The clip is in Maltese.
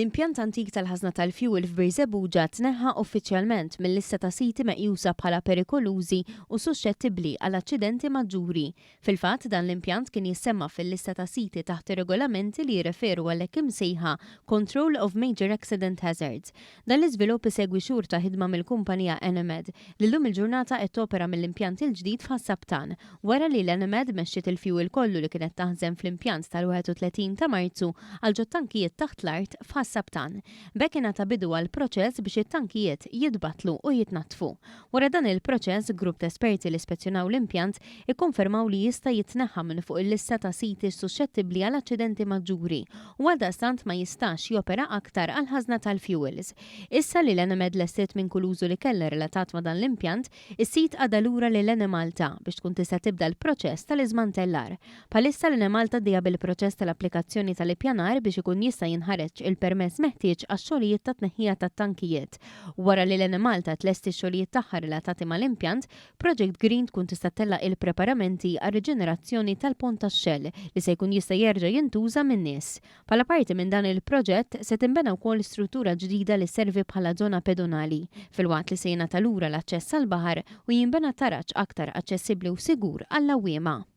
L-impjant antik tal-ħażna tal-fjuwil f'Birżebbuġa tneħħa uffiċjalment mil-lista ta' siti meqjusa bħala perikolużi u suxxettibbli għal aċċidenti maġġuri. Fil-fatt, dan l-impjant kien jissemma fil-lista ta' siti taħt ir-regolamenti li jirreferu għall-hekk imsejħa Control of Major Accident Hazards. Dan l-iżvilupp isegwi xhur ta' ħidma mill-kumpanija Enemed li llum il-ġurnata qed topera mill-impjant il-ġdid f'Ħas-Sabtan Wara li l-Enemed mexxiet il-fjuwil kollu li kienet taħżen fl-impjant tal-31 ta' Marzu għal ġot-tankijiet taħt l-art f'Ħas-Sabtan. B'hekk ingħata bidu għall-proċess biex it-tankijiet jitbattlu u jitnaddfu. Wara dan il-proċess, grupp t'esperti li spezzjonaw l-impjant ikkonfermaw li jista' jitneħħa minn fuq il-lista ta' siti suxxettibbli għal aċċidenti maġġuri u għaldaqstant ma jistax jopera aktar għall-ħażna tal-fjuwils. Issa li l-Enemed lestiet minn kull użu li kellha relatat ma' dan l-impjant, Is-sit għadha lura lil Enemalta biex tkun tista' tibda l-proċess tal-iżmantellar. Bħalissa l-Enemalta għaddejja bil-proċess tal-applikazzjoni tal-ippjanar biex ikun jista' jinħareġ il-permess meħtieġ għax-xogħlijiet ta' tneħħija tat-tankijiet. Wara li l-Enemalta tlesti x-xogħlijiet tagħha relatati mal-impjant, Project Green tkun tista' ttellaq il-preparamenti għar-riġenerazzjoni tal-pont tax-Shell li se jkun jista' jerġa' jintuża min-nies. Bħala parti minn dan il-proġett, se tinbena wkoll struttura ġdida li sservi bħala żona pedonali, filwaqt li se jingħata lura l-aċċess għall-baħar u jinbena taraġ aktar aċċessibbli u sigur għall-għawwiema.